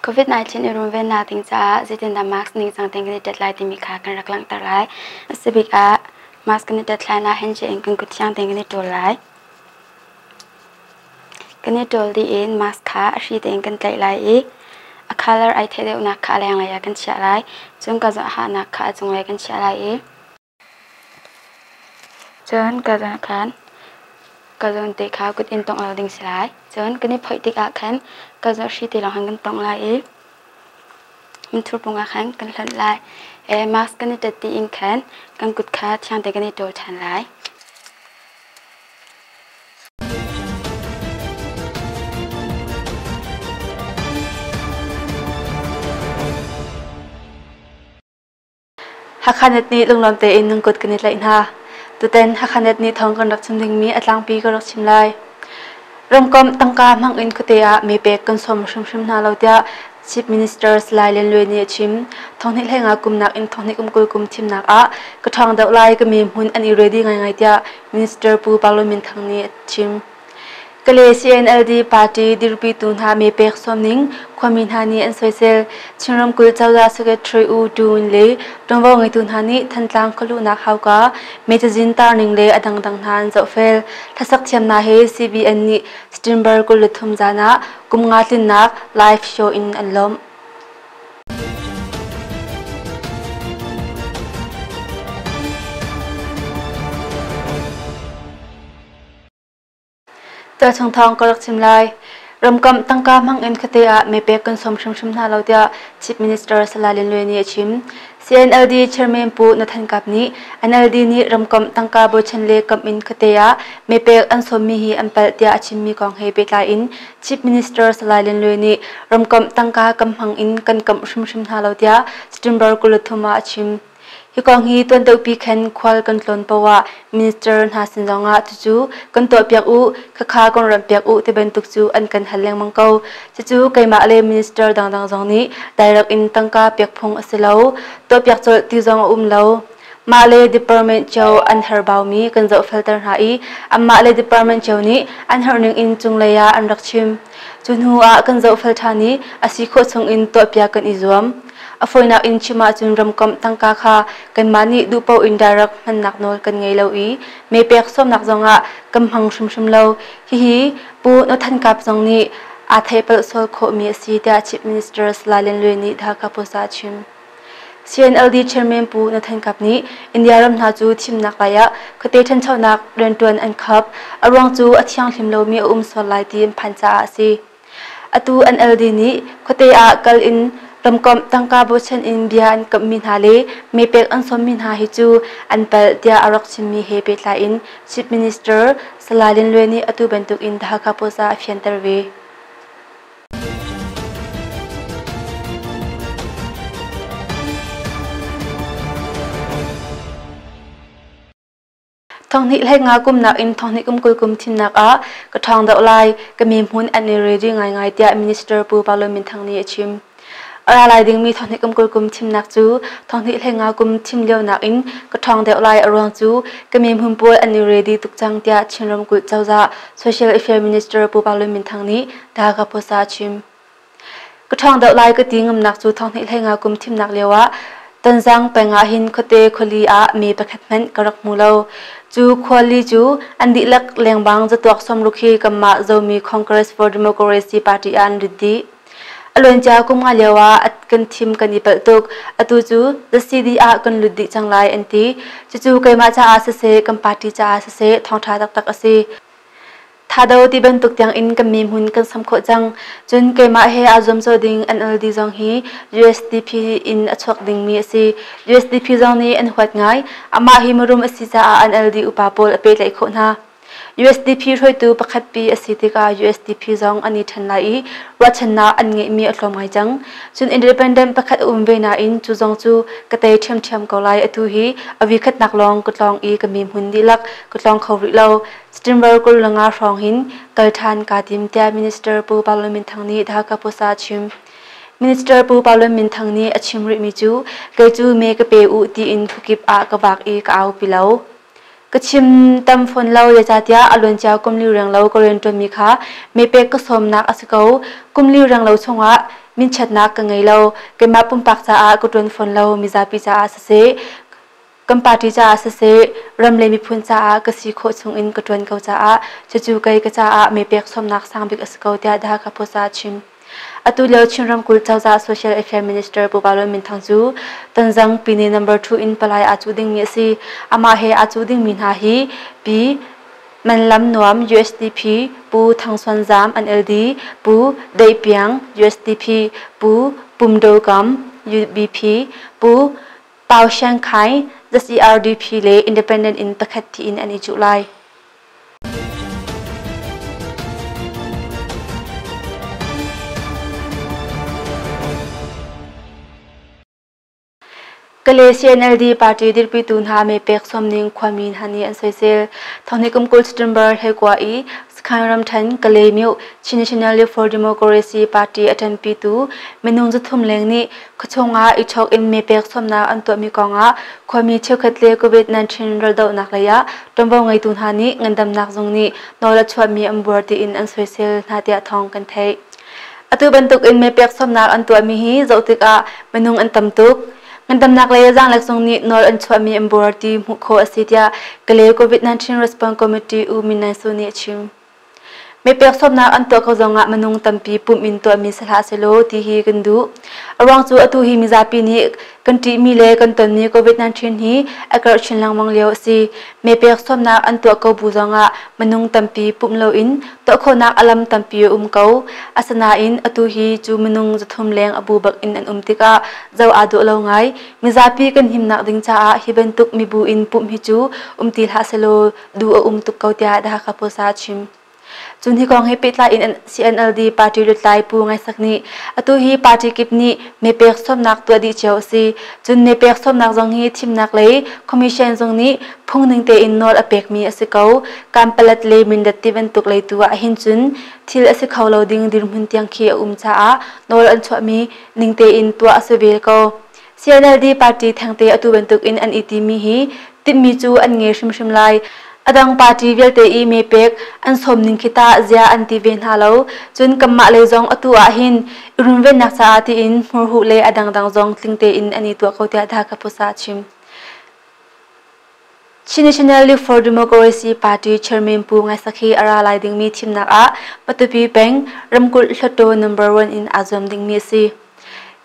COVID-19 i runvennak ding caah zeitindah mask ningcang tein kan i tet lai timi kha kan rak langhter lai. A si bik ah mask kan i tet hlan ah handshake in kan kut thiang tein kan i ṭawl lai. Kan i ṭawl dih in mask kha a hri tein kan tlaih lai i a color ai theih deuhnak kha a lenglei ah kan chiah lai. Cun ka hahnak kha a cunglei kan chiah lai i cun ka zawn khan ka zawn te kha kut in tongh lo ding si lai. Cun kan i phoih tikah khan ka zawn hri te lawng khan kan tongh lai i hmunthur pung ah khan kan hlonh lai. Mask kan i tet dih in khan kan kut kha thiang te kan i ṭawl ṭhan lai. Hakhanet nih lunglawm tein nan kut kan i tlaih hna. Tutan Hakhanet nih thawng kan rak chim dingmi a tlangpi ka rak chim lai. Ramkomh tangka hmang in khuate ah mepek kan sawm hrimhrim hna lo tiah Chief Minister Salai Lian Luai nih a chim. Thonghnih hleinga kumnak in thonghnih kum 20 kum thimnak ah ka ṭhawng deuh lai ka mi hmun an i ready ngaingai tiah Minister Pu Paulo Min Thang nih a chim. Kale CNLD party dirpitu hna mepek sawmning khuami hna nih an soisel. Chin ramkulh cozah secretary U Tu Win le ṭuanvo ngeitu hna nih Thantlang khualuhnak hauka mecazin tarning le a dangdang hna an zohfel. Hlasak thiamnak he CBN nih September 23 zan ah kum nga tlinnak live show in an lawmh. Tuachung thawng ka rak chim lai. Ramkomh tangka hmang in khuate ah mepek kan sawm hrimhrim hna lo tiah Chief Minister Salai Lin Lue nih a chim. CNLD Chairman Pu Nathan Kap nih NLD nih ramkomh tangka bochan le kamh in khuate ah mepek an sawmmi hi an palh tiah a chimmi kong he pehtlai in Chief Minister Salai Lin Lue nih ramkomh tangka kam hmang in kan kamh hrimhrim hna lo tiah September 23 ah a chim. Hi kong hi tuan deuhpi khan khual kan tlawn paoh ah minister hna sin zongah cucu kan tuahpiak u, khakha kan remhpiak u ti bantuk cu an kan hal lengmang ko. Cucu keimah le minister dangdang zong nih direct in tangka pek phung a si lo. Tuahpiak colh ti zong a um lo. Mah le department cio an herbaumi kan zohfelter hna i anmah le department cio nih an herhning in cunglei ah an rak chim. Cu hnu ah kan zohfel ṭhan i a si khawh chung in tuahpiak kan i zuam. A fawinak in chim ahcun ramkomh tangka kha kanmah nih duhpaoh in direct hmannak nawl kan ngei lo i mepek sawmnak zongah kan hmang hrimhrim lo. Hihi Pu Nathan Kap zong nih aa theihpalh sual khawhmi a si tiah Chief Minister Salai Lian Luai nih Dhaka Post ah a chim. CNLD Chairman Pu Nathan Kap nih India ram hna cu thimnak lai ah khuate ṭhanchonak rianṭuan an khap. A ruang cu a thianghlim lomi a um sual lai ti an phan caah a si. Atu NLD nih khuate ah kal in ramkomh tangka bochan in bia an kamhmi hna le mepek an sawmmi hna hi cu an palh tiah a rak chimmi he pehtlai in Chief Minister Salai Lin Lue nih atu bantuk in The Hakha Post ah a fianter ve. Thonghnih hleinga kumnak in thonghnih kum 20 kum thimnak ah ka ṭhawng deuh lai, ka mi hmun an i ready ngaingai tiah Minister Pu Paulo Min Thang nih a chim. A ra lai dingmi thonghnih kum 20 kum thimnak cu thonghnih hleinga kum thim lionak in ka ṭhawng deuh lai a ruang cu ka mi hmun pawl an i ready tuk cang tiah Chin ramkulh cozah Social Affairs Minister Pu Paulo Min Thang nih Dhaka Post ah a chim. Ka ṭhawng deuh lai ka ti ngamnak cu thonghnih hleinga kum thimnak lioah Tonzang peng ah hin khuate khuali ah mi pakhat hmanh ka rak hmu lo. Cu khuali cu an dihlak lengbang zatuak 60 hi kanmah Zomi Congress for Democracy Party ah an rit dih. A luancia kum nga lio ah kan thim kan i palh tuk. Atu cu the CD ah kan lut dih cang lai an ti. Cucu keimah caah siseh, kan party caah siseh thawngṭha taktak a si. Thado ti bantuk tiang in kan mi hmun kan sam khawh cang. Cun keimah he aa zuamcaw ding NLD zong hi USDP in a chuak dingmi a si. USDP zong nih an huat ngai. Amah hi mirum a si caah NLD upa pawl a pehtlaih khawh hna. USDP hruaitu pakhat pi a si tikah USDP zong an i ṭhen lai i ruahchannak an ngeihmi a tlawm ngai cang. Cun independent pakhat a um ve nain cu zong cu ka tei ṭhiamṭhiam ko lai. Atu hi a vikhatnak lawng ka tlawng i ka mi hmun dihlak ka tlawng kho rih lo. September 25 hrawng hin kal ṭhan kaa tim tiah Minister Pu Paulo Min Thang nih Dhaka Post ah a chim. Minister Pu Paulo Min Thang nih a chim rihmi cu kei cu me ka pe u tiin khuakip ah ka vak i ka aupi lo. Ka chim tam fawn lo zeicahtiah a luancia kum li renglo ka rianṭuanmi kha mepek ka sawmnak a si ko. Kum li renglo chungah Minchiatnak ka ngei lo. Keimah pumpak caah ka ṭuan fawn lo. Mizapi caah siseh, kan party caah siseh, ram le miphun caah ka si khawh chungin ka ṭuan ko caah cucu kei ka caah meepek sawmnak sangbik a si ko tiah The Hakha Post ah a chim. Atu lio Chin ramkulh cozah Social Affairs Minister Pu Valon Min Thang cu Tonzang Pyine number 2 in palai aa cuh dingmi a si. Amah he aa cuh dingmi hna hi Pi Man Lam Nuam USDP, Pu Thang Suan Zam NLD, Pu Dei Piang USDP, Pu Pum Do Kam UBP, Pu Pau Sheng Khai ZCRDP le Independent in pakhat thi in an i cuh lai. Kale CNLD party dirpitu hna meepek sawmning khuami hna nih an soisel. Thonghnih kum 20 September hleikua i Sakhan ramṭhen Kale myo Chin National League for Democracy party a ṭanpitu minung 300 leng nih khuachung ah i chawk in meepek sawmnak an tuahmi kongah khuami cheukhat le COVID-19 raldohnak lei ah ṭuanvo ngeitu hna nih ngandamnak zung nih nawl a chuahmi an buar tiin an soisel hna tiah thawng kan theih. Atu bantuk in meepek sawmnak an tuahmi hi zoh tikah minung an tam tuk. Ngandamnak lei zaanglek zung nih nawl an chuahmi an buar ti hmuh khawh a si tiah Kale COVID-19 Response Committee U Min Naing Su nih a chim. Meepek sawmnak an tuah ko zongah minung tampi pumh in tuahmi si hlah sehlaw ti hi kan duh. A ruang cu atu hi mizapi nih kan ṭihmi le kan tonmi COVID-19 hi a karh chin lengmang lio a si. Meepek sawmnak an tuah ko bu zongah minung tampi pumh loin tuah khawhnak a lam tampi a um ko. Asinain atu hi cu minung 300 leng a bu bak in an um tikah zoh aa dawh lo ngai. Mizapi kan himnak ding caah hi bantuk mibu in pumh hi cu um ti hlah sehlaw duh a um tuk ko tiah The Hakha Post ah a chim. Cun hi kong he pehtlai in CNLD party lutlai Pu Ngai Sak nih atu hi party kip nih meepek sawmnak tuah dih cio a si. Cun meepek sawmnak zong hi thimnak lei commission zong nih phungning tein nawl a pekmi a si ko. Kanpalet le Mindat ti bantuk lei tu ah hin cun thil a si kho lo ding dirhmun tiang khi a um caah nawl an chuahmi ning tein tuah a si ve ko. CNLD party thengte atu bantuk in an i timi hi timhmi cu an ngei hrimhrim lai. A dang party vialte i meepek an sawm ning khi tah zia an ti ve hna lo. Cun kanmah lei zong atu ah hin i runvennak caah tiin hmurhuh le a dangdang zong tling tein an i tuah ko tiah Dhaka Post ah a chim. Chin National League for Democracy Party Chairman Pu Ngai Sak hi a ra lai dingmi thimnak ah Matupi peng ramkulh Hluttaw number 1 in aa zuam dingmi a si.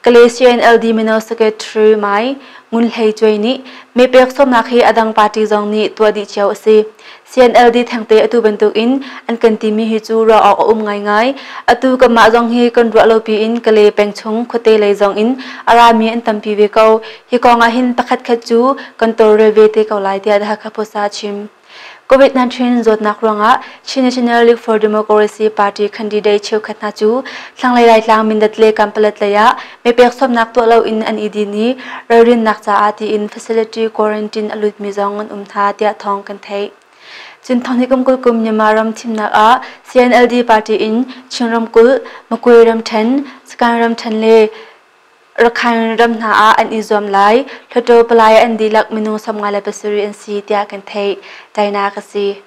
Kale CNLD Mino Secretary Mai Ngun Hlei Cuai nih meepek sawmnak hi a dang party zong nih tuah dih cio a si. CNLD thengte atu bantuk in an kan timi hi cu ruah awk a um ngaingai. Atu kanmah zong hi kan ruah lo piin Kale peng chung khuate lei zong in a rami an tampi ve ko. Hi kong ah hin pakhat khat cu kan tawlrel ve te ko lai tiah The Hakha Post ah a chim. COVID-19 zawtnak ruangah Chin National League for Democracy Party candidate cheukhat hna cu thlanglei Laitlang Mindat le Kanpalet lei ah meepek sawmnak tuah loin an i din i ralrinnak caah tiin facility quarantine a lutmi zong an um hna tiah thawng kan theih. Cun thonghnih kum 20 kum Myanmar ram thimnak ah CNLD party in Chin ramkulh, Makwe ramṭhen, Sagaing ramṭhen le Rakhine ram hna ah an i zuam lai. Hluttaw palai an dihlak minung 57 an si tiah kan theih. China ka si.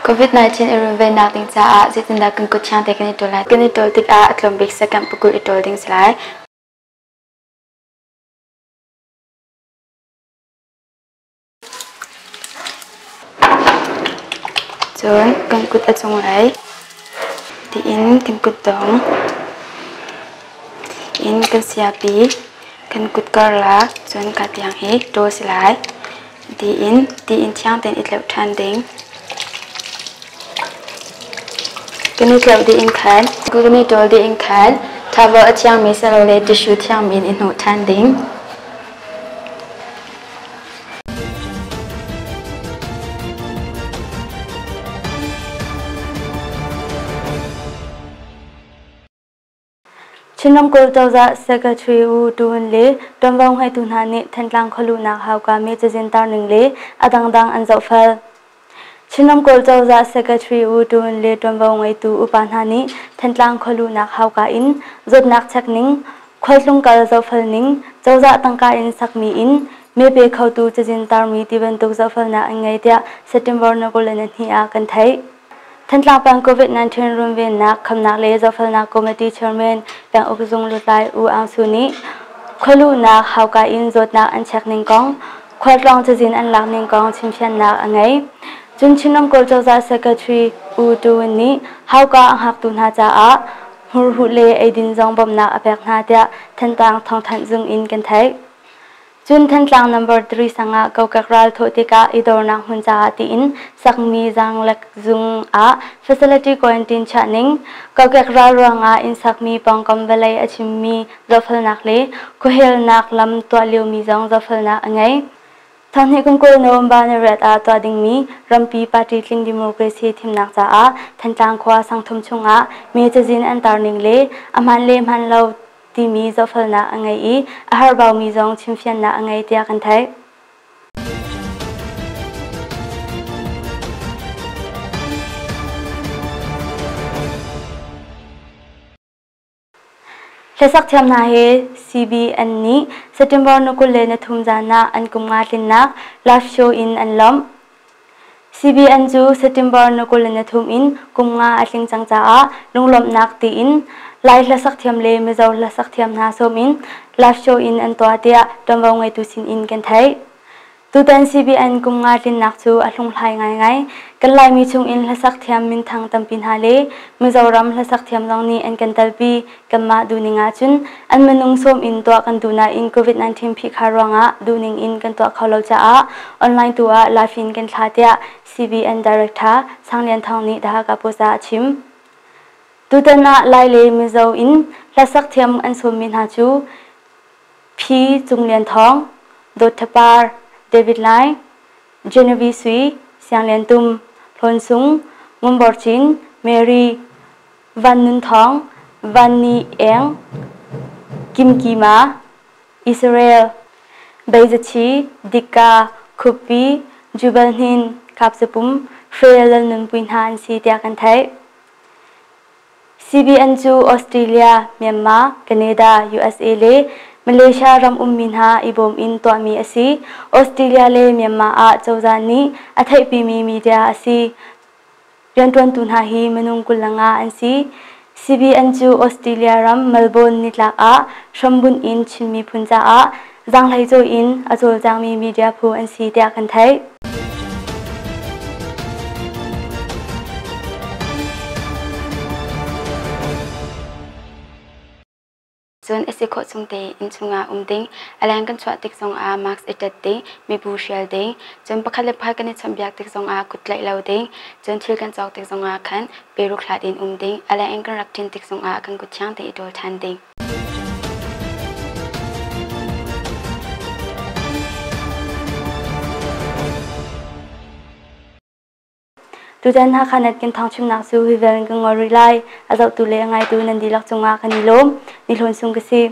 COVID-19 i runvennak ding caah zeitindah kan kut thiang te kan i ṭawl lai? Kan i ṭawl tikah a tlawm bik second pakul i ṭawl ding si lai. Cun kan kut a cunglei tiin kan kutdong in kan siapi kan kut karlak cun ka tiang hi ṭawl si lai. Tiin tiin thiang tein i tleuh ṭhan ding. Kan i tleuh dih in khan kan i ṭawl dih in khan towel a thiangmi silole tissue thiangmi in i hnawh ṭhan ding. Chin ramkulh cozah Secretary U Tu Win le ṭuanvo ngeitu hna nih Thantlang khualuhnak hauka mi cazin tarning le a dangdang an zohfel. Chin ramkulh cozah Secretary U Tu Win le ṭuanvo ngeitu upa hna nih Thantlang khualuhnak hauka in zawtnak chek ning, khualtlung kal zohfel ning, cozah tangka in sakmi inn, Mee pe khotu cazin tarmi ti bantuk zohfelnak an ngei tiah September ni 22 ah kan theih. Thantlang peng COVID-19 runvennak, khamnak le zohfelnak committee chairman penguk zung lutlai U Aung Su nih khualuhnak hauka in zawtnak an check ning kong, khualtlawng cazin an lak ning kong chimfiannak a ngei. Cun Chin ramkulh cozah secretary U Tu Win nih hauka a hngaktu hna caah hmurhuh le eidin zong bawmhnak a pek hna tiah Thantlang thawngthanh zung in kan theih. Cun Thantlang number 3 sang ah kokek ral thawh tikah i dornak hmun caah tiin sakmi zaanglek zung ah facility quarantine chiah ning, kokek ral ruangah inn sakmi pawngkam vawlei a chimmi zohfelnak le khuahelnak lam tuah liomi zong zohfelnak a ngei. Thonghnih kum 20 November ni riat ah tuah dingmi rampi party tling democracy thimnak caah Thantlang khua sangthum chungah me cazin an tar ning le a hmaan le hmaan lo timi zohfelnak a ngei i a harbaumi zong chimfiannak a ngei tiah kan theih. Hlasak thiam hna he CBN nih September ni 23 zan ah an kum nga tlinnak live show in an lawmh. CBN cu September ni 23 in kum nga a tling cang caah lunglawmhnak tiin Lai hlasak thiam le Mizo hlasak thiam hna sawm in live show in an tuah tiah ṭuanvo ngeitu sin in kan theih. Tutan CBN kum nga tlinnak cu a hlunghlai ngaingai. Kan Laimi chungin hlasak thiam minthang tampi hna le Mizoram hlasak thiam zong nih an kan telpi. Kanmah duhning ahcun an minung sawm in tuah kan duh nain COVID-19 phihkhar ruangah duhning in kan tuah kho lo caah online tu ah live in kan thlah tiah CBN Director Sang Lian Thawng nih The Hakha Post ah a chim. Tutan ah Lai le Mizo in hlasak thiam an sawmmi hna cu Phi Cung Lian Thawng, Dawt Tha Par, David Lai, Genevieve Sui, Siang Lian Tum, Hlawn Sung, Ngun Bor Cin, Mary, Van Nun Thawng, Van Ni Eng, Kim Kima, Israel, Bei Za Chi, Dikka, Khupi, Jubal Hnin, Kap Zapum, Freya Lal Nun Pui hna an si tiah kan theih. CBN cu Australia, Myanmar, Canada, USA le Malaysia ram ummi hna i bawm in tuahmi a si. Australia le Myanmar ah cozah nih a theihpimi media a si. Rianṭuantu hna hi minung 25 an si. CBN cu Australia ram Melbourne nitlak ah hrambunh in Chin miphun caah zaanghleicawi in a cawlcangmi media phu an si tiah kan theih. Cun a si khawh chung tein innchung ah um ding, a leng kan chuah tik zongah mask i ṭet ding, mibu hrial ding, cun pakhat le pakhat kan i chawnhbiak tik zongah kut tlaih lo ding, cun thil kan cawk tik zongah khan peruk hlat in um ding, a leng in kan rak ṭin tik zongah kan kut thiang tein i ṭawl ṭhan ding. Tutan Hakha Net kan thawngchimnak cu hi vial in kan ngol rih lai. A zohtu le a ngaitu nan dihlak cungah kan i lawm. Ni Hlawn Sung ka si.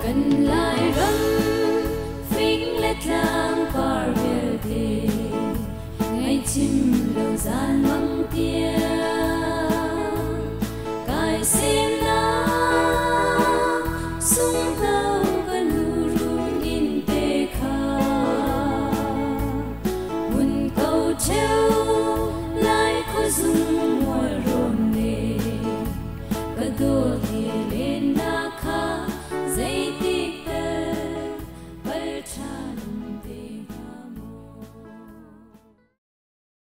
Kan Lairam fing le tlang par vialte ngaihchim lo zan mang tiang kai semnak sunghno ka nu run in te kha mun ko cheu lai khuazung mual rawn le ka dawt.